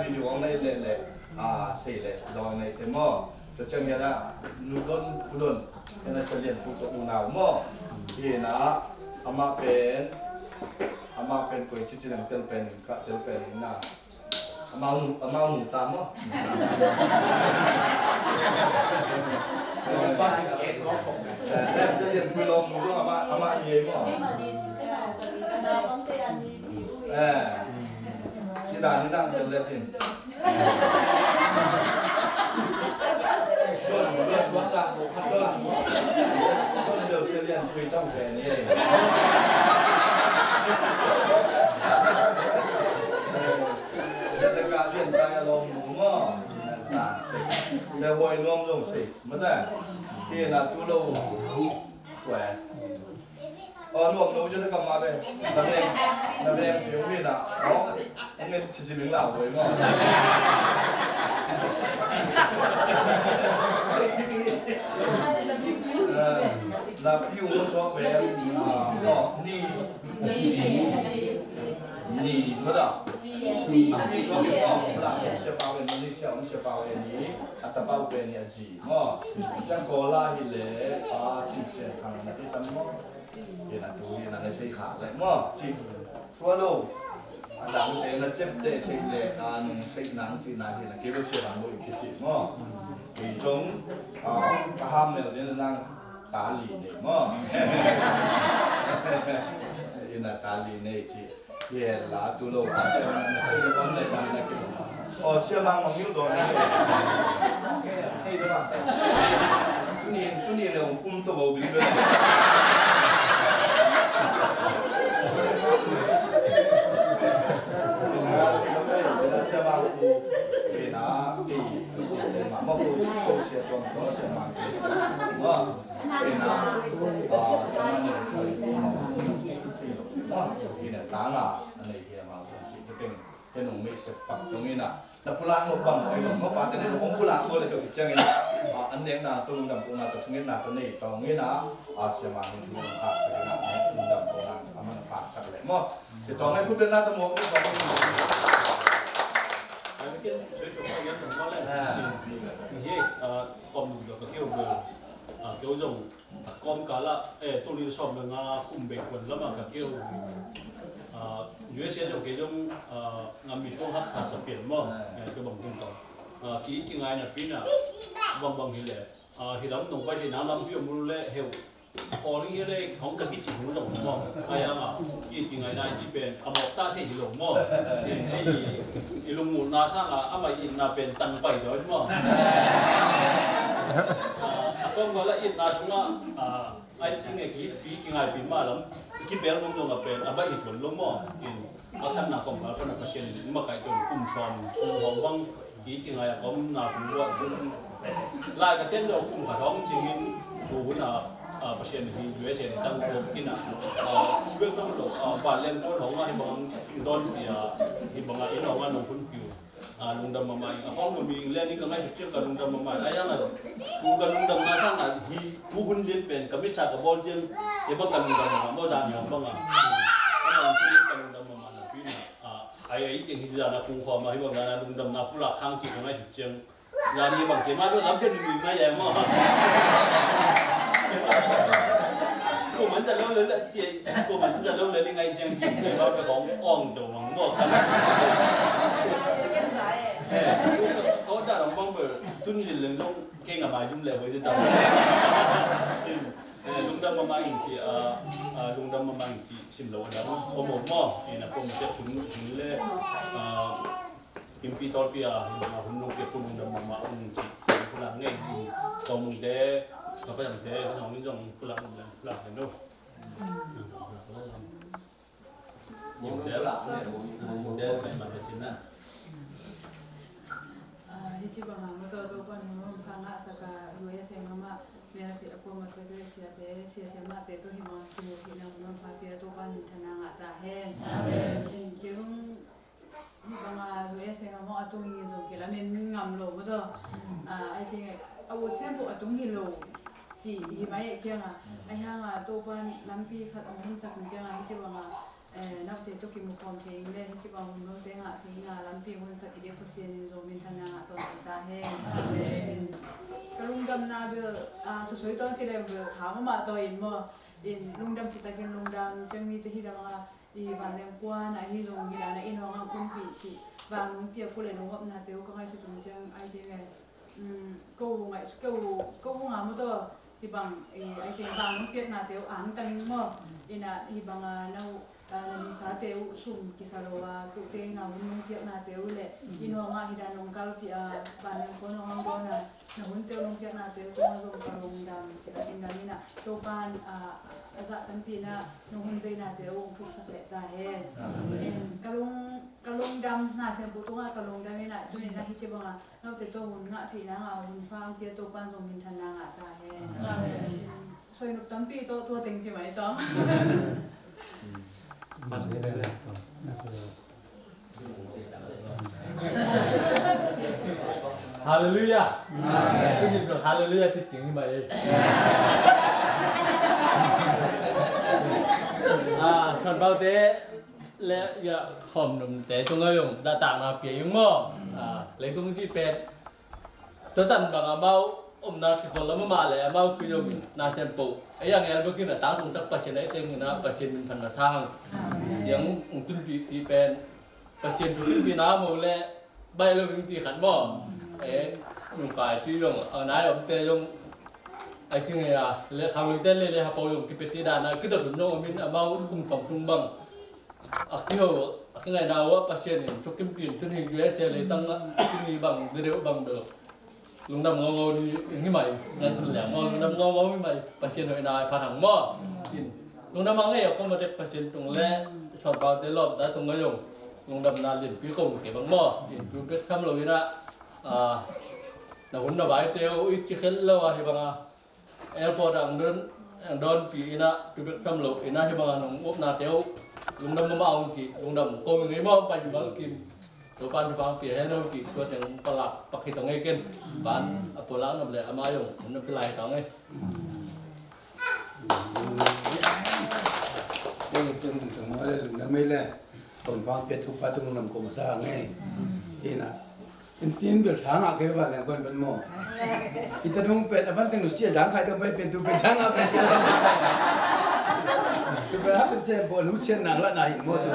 Video online le le, a, sei le, online te mo. To chang ya da, nu don, ku don. Ena sa lian pu to u nau mo. Ina, ama pen, ama pen koi chi chi nang tel pen, ka tel pen na. Ama u, ama u ta mo. Sa lian pu lo mu ama, ama ye mo. Eh. Chi da ni nang le le chin. Don, don, don, don, don, sia lian kui tang pe ni. Sia ta ka lian tai a long mu mo. Sa se. Sia hoi nuam long se. Ma ta. Ti na tu lo. Kue. Ơ, nuam nu je ka ma be. Na be, na be piu mi na. Ơ, nge chi chi ming la we mo. Ơ, na piu mo so be. Ơ, ni. Ni. Ni, mo da. Ni. A pi so be mo. La, se pa we ni, se on se pa we ni. A ta pa we ni a zi. Mo. Sia ko la hi le, a chi se thang na ti tam mo. Ina tu ina na sei kha le mo chi. Tua lo. A dang te na chem te te le a nung sei nang chi na hi na ke lo se na mo i ki chi mo. Ki jong a ka ham le je nang ta li ne mo. Ina ta li ne chi. Ye la tu lo. Sia mang mang yu do. Tu ni, tu ni le um to ba u bi. Sia mang ku. Ina ti. Sia mang ku. Sia mang ku. Ina. Ina ta la. Ane sia mang ku. Sia mang ku. He nung mi se pak nung ina. Na pulang lo bang oi lo, mo pa te ne lo pulang lo le to kichang ina. A, an neng na to nung dam ko na to chungin na to nei to ina. A, se ma ni nung ha se na nung dam ko na a man pa sa le mo. Se to ne ku te na to mo ko to. Ai ke se so pa ya to mo le. Ye, a, kom do ko ke o. A, ke o jong. ກອມກາລະ ເອີ ໂຕນີ້ສອບເລື່ອງງາຄຸມເບກວນລະມາກະກ່ຽວ ອາ ຢູເອສເອ ໂອເຄ ຍົງ ອາ ງາມມີຊ່ວງຮັກສາສະເປນບໍ່ ເອີ ກະບັງເປັນຕອນ ອາ ທີ່ ທີ່ງາຍນະປີນະ ບັງ ບັງເຫັນແລະ ອາ ເຫັນລຳໜົງໄປເສນາລຳພິວມຸແລະເຫວ ພໍລິເລຂອງກະກິດຊິຫູດອກບໍ່ ອາຍາງອາ ທີ່ ທີ່ງາຍນາຍທີ່ເປັນອະໝອກຕາເສຫີລົງບໍ່ ເຫັນໄອ້ ອີລຸງໝູນາຊ້າງອາ ອາມາອີນາເປັນຕັງໄປຈອຍບໍ່ ອາ ອາກອງວ່າລະອີນາທຸງອາ ອາ ໄອ້ຈິງໄອ້ກີດປີກິງໄອປີມາລຳ ກິເປລລົງຕົງກະເປັນອາບາອີກຄົນລົງໝໍ ອືມ ອາສັນນາຂອງພະ ພະນະປະເຊນມາໄກຈົນກຸມຊອມ ກຸມຮອງບັງ ປີກິງໄອອາກອມນາສົມບວດ ລາຍກະເຕັນດອກກຸມຂະທອງຈິງ ຜູ້ຫຸນອາ ອາ ປະເຊນຮີ ຢູເອສເອ ຕັ້ງໂຕກິນອາ ອາ ເບື້ອງຕົ້ນໂຕ ອາ ບາດແລງໂຕທອງມາທີ່ບັງດອນເປຍ ທີ່ບັງອາ ອີນອງມາໜອງຄຸນປິວ ອາ ລຸງດຳມາມາ ອາ ຂອງບໍ່ມີແລະນີ້ກະໄງສຸດເຈົ້າກະລຸງດຳມາມາ ອາ ຢ່າງນັ້ນ ກູກະລຸງດຳມາສ້າງອາ ຮີ ກູຫຸນເຢັນເປັນກະມິດສາກະບອນເຈັນ ເຮັດບັງກະລຸງດຳມາມາ ບໍ່ດານຍອມບັງອາ ອາ ກະລຸງດຳມາມານະ ປີນະ ອາ ໄອ ໄອ ເຈັງຮີ ຍານະ ກຸງຂໍມາ ເຮັດບັງນາ ລຸງດຳນາ ຜູ້ລາກຄ້າງຈິກກະໄງສຸດເຈົ້າ ຍານະ ບັງເກມາ ດ້ວຍລຳເປັນມີມາແຍມາ ໂກມັນຈະເລີເລີຍ ເຈ ໂກມັນຈະເລີເລີຍ ໄງເຈັງຈິງ ເປັນວ່າເຈົ້າຂອງອ່ອງໂຕມັງບໍ່ ເອີ ເຂົາຈະລອງເບິ່ງເບີ ຈຸນຍິນເລື່ອງລົງເກັ່ງອະບາຍຈຸ້ມແລ້ວເວີຍຊິຕາ ເອີ ລຸງດຳມາມາອີກທີ ເອີ ອາ ລຸງດຳມາມາອີກທີ ຊິມໂລດຳ ໂອໂມມໍ ອີນະ ໂປມເຈັດທຸງ ທຸງເລ ອາ ປິມປີຕອນປີ ອາ ຫຸນລົງເກັບຜູ້ລຸງດຳມາມາອົງຈິ ຜູ້ລາງເງີ ຕອງມຸງແດ ກະປະຈຳແດ ຂອງນິຍົງ ຜູ້ລາງ ຜູ້ລາງເນາະ ເອີ ເຮັດຈິບັງງາມາໂຕໂຕປານໂນນພາງະສະກາ ຢູເອສເອງາມາ ເມລະເສອາໂກມາເຕເກເຊຍເຕ ເຊຍເຊມາເຕໂຕຫິມາໂຕຫິນາໂກມາພາເປໂຕປານມິນທະນາງາຕາແຮງ ເຫັນເກລຸງ Hibanga U S A nga mo atung i zong kila men ngam lo mo to. A, ai si a wo sem bo atung hi lo. Chi hi mai chiang a. Ai hang a to pan lampi khat ong hun sak chiang a hi chi banga. ເອີ ນັບແຕ່ຕົກກິນໝູ່ຄອມເທັງແລະ ທີ່ຊິເວົ້າເລື່ອງແຕ່ງລະ ຊິງາລຳປີຮຸນສັກກິເດໂຄຊຽນ ໂຈມິນທະນາ ຕອນຕາແຮງ ກະລຸງດຳນາເບ ອາ ສະສວຍຕອນຊິແລງເບ ສາມມາມາຕໍ່ອິນບໍ່ ອິນລຸງດຳຊິຕາກິນລຸງດຳ ຈຶ່ງມີແຕ່ຮີດາມາ ອີບານແລງກວານ ອາ ຮີຈົງຮີດານາ ອິນຮອງຮັງຄຸນປີຊິ ບາງເປີຍກຸເລນອບນາເຕວ ກໍໄງສຸດເຊິ່ງ ອາຍເຈແມ ອືມ ກໍໄງ ກໍ ກໍງາມໂຕ ທີ່ບາງ ເອ ອາຍເຊບາງເປີຍກນາເຕວ ອາງຕັງມໍ ເອນາ ທີ່ບາງ ອາ ນາ ອາ ນານິສາເຕວ ຊຸມ ກິສາໂລວາ ຕຸເຕງາ ບຸນເປີຍກນາເຕວ ແລະ ອີນອງ ອາ ຮີດານອງກາລ ປີ ອາ ບານເມືອງໂຄນອງ ດອນ ອາ ນາຮຸນເຕວ ເປີຍກນາເຕວ ຕົວລົງກາລົງດຳ ຊິກາກິນດຳນີ້ນະ ໂຕປານ ອາ ອາສະຕັນປີນາ ນາຮຸນເວນາເຕວ ວົງທຸກສະແປະຕາແຮ ອາເມນ ກາລົງ ກາລົງດຳ ນາເຊມປູຕຸງ ອາ ກາລົງດຳນີ້ນະ ຈຸນີ້ນະ ຮີເຈບາງ ອາ ນອກຈາກຕົວຮຸນງະທີ່ນາງອາຮຸນຄວາມເປຍໂຕປານຊົງມິນທະນາງອາຕາແຮ ອາເມນ ຊ່ວຍນຸບຕຳປີໂຕຕົວເຕັງຈິໄໝຕອງ ຮາເລລູຢາ ອາເມນ ຄືຍິນກໍຮາເລລູຢາທີ່ຈິງມາເອງ ອາ ສັນເບົາເຕ ແລະ ຢາກຫອມນຳແຕ່ຕົງເອີຍົງ ດາຕາງນາເປຍຍົງໝໍ ອາ ເລກຕຸງທີ່ແປດ ຕົວຕັນບັງອາເມົາ ອົມນາຄິຄົນລະມະມາແລະອາເມົາຄືຍົງ ນາແຊມໂປ ອາຍັງແອລເບີກຂຶ້ນນາ ຕາງຕົງສັກປາເຊນໄອເຕັງນາ ປາເຊນເປັນພັນນາຊາງ ສຽງອົງຕຸນປີຕີແປນ ປາເຊນທຸນປີນາໂມ ແລະ ໃບເລີວິງຕີຂັນໝໍ ເອ ຍຸງກາຍທີ່ຍົງ ເອົານາຍອອກແຕ່ຍົງ ໄອຈິງເອ ອາ ແລະ ຄັງເລີງແຕ່ເລ ເລ ຮາເປົາຍົງ ກິເປດຕິດານາ ຄືຕະລຸນຍົງອາມິນອາເມົາ ກຸມສອງທຸງບັງ ອາກິໂຮ ອາກິໄງນາວະ ປາເຊນ ຊົກກິມປີນ ທຶນເຮງ ຢູເອສເອ ເລຕັງ ທີ່ມີບັງເດວບັງເດີ ລຸງດຳເງົາເວົ້ານີ້ມີໃໝ່ ງານສຸດແລ້ວ ເວົ້າລຸງດຳເງົາເວົ້າມີໃໝ່ ປາເຊນໂດຍນາຍພາທັງໝໍ ກິນ ລຸງດຳມັງເອ ອາຄົນມາເຕັກປາເຊນຕົງແລ ຊອດບາວເຕລອບ ດາຕົງມາຍົງ ລຸງດຳນາຫຼິ້ນປີກົງເກບັງໝໍ ກິນ ຕູເປັກຊຳໂລວິນະ ອາ ນາຮຸນນາບາຍເຕວ ອິດຈິເຄັນລາວາເຮບັງອາ ແອລປອດອັງເດີນ ອັງດອນປີອີນະ ຕູເປັກຊຳໂລ ອີນະເຮບັງອາ ນົງອົບນາເຕວ ລຸງດຳມາເອົາຈິ ລຸງດຳໂກງເງຍມອງໄປຢູ່ບັງກິນ ໂຕປານຕະບາງເປຍໃຫ້ເຮົາຈິ ຕົວແຕງປະຫຼາກປັກເຮັດຕົງເອເກັນ ບານອະໂປລານຳແລອາມາຍົງ ມັນເປັນລາຍຕົງເອ ເບິ່ງເຖິງຕົງມາເລີຍ ລຸງດຳໄມ່ແລ ຕົນພາງເປັດທຸກປາຕຸງນຳກົມສາເງ ເອນະ ເປັນຕີນເບລທາງອາເກບານແລງກ່ອນເປັນໝໍ ອີຕານຸງເປັດອະບັນເຕັງລູເຊຍຈາງໄຄຕ້ອງໄປເປັນຕູເປັນທາງອາເປັນ ຕູເປັນຮັກເຊນເຊນບໍ່ລູເຊຍນາງລະນາເຫັນໝໍ ຕູ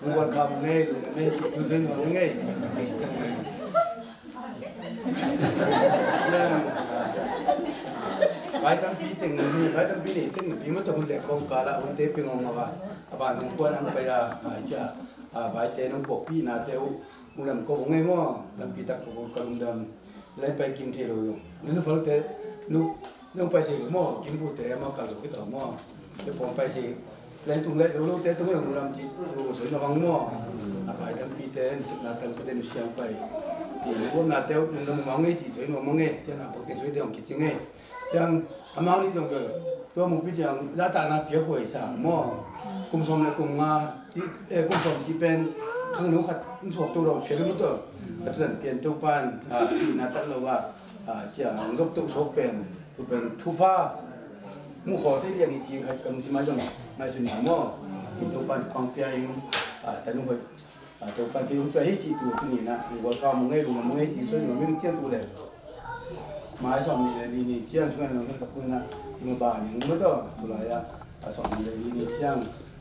ມັນບໍ່ຄຳເງ ລູກແມ່ຈິດຢູ່ເຊິ່ງເງ ບາຍຕຳປີເຕັງມີ ບາຍຕຳປີນີ້ເຕັງປີມາຕະຮຸນແລກຂອງກາລະ ຮຸນເຕປິງອອກມາວ່າ ອາບານຂອງຄວນອັນໄປອາ ຫາຍຈາ ອາ ບາຍແຕ່ນ້ອງພວກປີນາແຕ່ວ ມຸງດຳກໍບໍ່ໄງໝໍ ຕຳປີຕັກກໍບໍ່ກະລຸງດຳ ແລະໄປກິນເທໂລຢູ່ ແລະໜູຟັງແຕ່ໜູ ໜູໄປເສໝໍ ກິນຜູ້ແຕ່ມາກະໂລກິດອອກໝໍ ແຕ່ປອມໄປເສ ແລະຕຸງແລະໂລໂລແຕ່ຕຸງຢ່າງໜູດຳຈິ ໂຕສົນລະວັງໝໍ ອາກາຍຕຳປີແຕ່ ສິບນາຕັນປະເດັນສຽງໄປ ຕີໜູນາແຕ້ວໜູນລະມັງເງ ຕີສວຍໜູມາເງ ເຊນາປັກເຕສວຍດຽວກິດຊິເງ ຈັ່ງອາມາວນີ້ຕ້ອງເດີ ຕົວໝູປິດຢ່າງລາຕານາເປຍໂຄຍສາງໝໍ ກຸມສອມແລະກຸມງາ ທີ່ ເອີ ກຸມສອມທີ່ເປັນຄັງໜູຂັດສອກໂຕດອກເຊລະມຸດ ອາຈານປ່ຽນໂຕປານ ອາ ທີ່ນາຕັນລະວ່າ ອາ ຈາງລົບໂຕສອກເປັນ ເປັນທຸພາ ໝູຂໍໃສ່ລຽງອີຈິງໃຫ້ກຳຊິມາຢອງ ນາຍສຸນີໝໍ ໂຕປານຄວາມເປຍ ອາ ຕານຸ ອາ ໂຕປານທີ່ລົງໄປເຮັດທີ່ຕົວຕົວນີ້ນະ ວ່າຄວາມເງຍ ວ່າເງຍທີ່ສວຍ ວ່າເງຍຈຽງຕົວແລ ມາສອນນີ້ແລ ນີ້ ນີ້ຈຽງ ຊ່ວຍນຳເຮັດກັບເພິ່ນນະ ທີ່ມາບານນີ້ ມື້ຕໍ່ ຕຸລາຍາ ອາ ສອນນີ້ແລ ນີ້ ນີ້ຈຽງ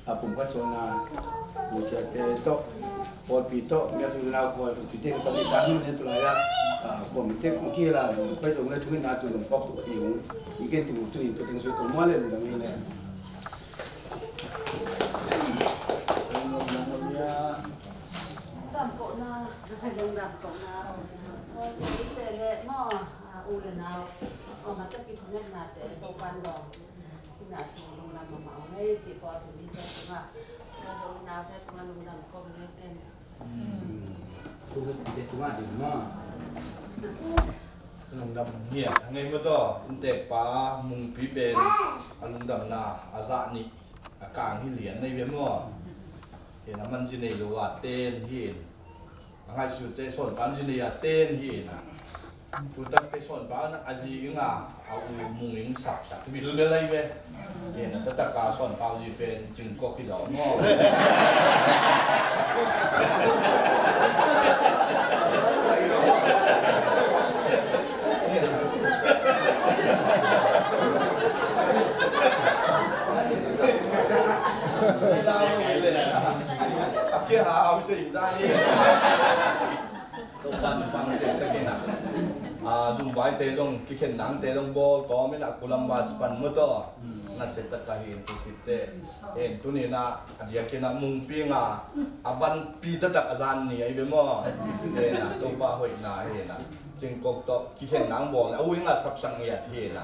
ອາ ປຸມກະໂຊນາ ປູເຊຍເຕໂຕ ປອດປີໂຕ ເມຍຕຸລາ ຄອຍປີເຕ ຕອນນີ້ຕາມນີ້ ຕຸລາຍາ ອາ ຄວາມເຕັກ ໂອເຄລະ ໄປຕົງໄດ້ທຶນນາ ຕຸລົງປອກປີຫຸ ອີເກັນຕຸຕຸນີ້ ຕົວເຕັງສວຍຕົວມວນເລີຍ ດັ່ງນີ້ແຫຼະ. ດຳໂກນາ ລຸງດຳໂກນາ ໂອເຕເລມໍ ອາ ອູເລນາວ ອອກມາຕະກິດແນນາເຕໂຕປັນດອງ ທີ່ນາໂຕລຸງດຳມາເອົາໃຫ້ຈິປອດນີ້ເປັນວ່າ ກະຊົງນາວແທ້ຕົວລຸງດຳໂກນາເປັນ ອືມ ທຸກເປັນຕົວມາຈິມາ ລຸງດຳເຮຍ ທັງໃນມື້ຕໍ່ ອິນແຕກປາ ມຸງປີເປັນ ອາລຸງດຳນາ ອາສະນິ ອາກາງຮີລຽນໃນວຽມງໍ ເຫັນອາມັນຊິເນໂລວາເຕນຫີນ ອາໄງສຸເຕສອນປານຊິເນຍເຕນຫີນ ອາ Tutak pe son pa na aji inga, au munging sap sap, bil bil lai be. Ye na, tatak ka son pa ji pen jing ko ki lo mo. Aki ha, au se inda ye. Topan pang cek sakina. A, zumbai te zong, kikhen nang te zong bol, to mina kulam bas pan muto. Na seta kahin tu kite. En tunina, adia kina mungpinga, aban pi tatak azan ni ai be mo. Ena, topa hoi na, ena. Jing kok to, kikhen nang bol, a uinga sapsang ni at hena.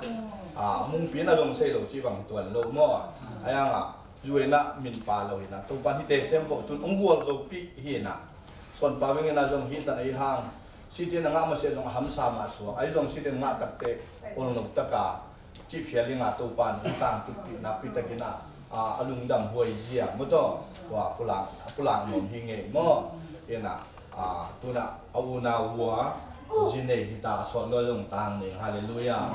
A, mungpina zong sei lo ci bang tuan lo mo. Ayanga, zuena min pa lo hena. Topan hite sem bo tun, ung bol zo pi hena. Son pa weng ena zong hi tan ei hang. Sitin a nga ma se zong a hamsa ma suak. Ai zong sitin nga takte ol nok taka. Chip sia linga Topan hi tang tu pi na pi takina. A, a lungdam huai zia. Muto. Wa pulang, pulang nom hi ngei mo. Ena. A, tuna a unau vua. Zinei hita son lo zong tang ni. Hallelujah.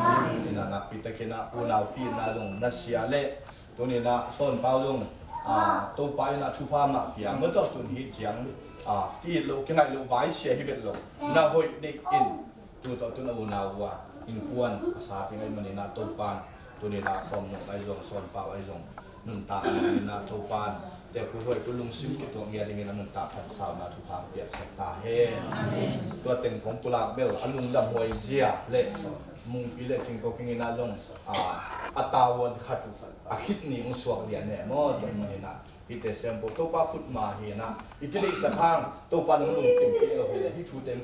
Ena na pi takina unau pi na zong na sia le. Tunina son pau zong, a, Topa ina thupha ma pia, ma to tun hi chiang, a, ki lo, ki ngai lo, vai sia hi bet lo. Na hoi dik in, tu to tun a unau vua, in kuan, a sa ti ngai manina Topan, tunina kom ngai zong son pau ai zong, nun ta manina Topan, te ku hoi ku lung sim ki to ngia dingina nun ta phat sa na thupha pia sa ta he. Amen. Tua teng kong pulak bel, a lungdam huai zia, le, mungpi le ching ko kingina zong, a, a tawon khatu. A khit ni ung suak lian ne mo, to mo hina. Hite sem bo, Topa khut ma hina. Iti le isa khang, Topa nung lung tim ti lo hile, hi thu tem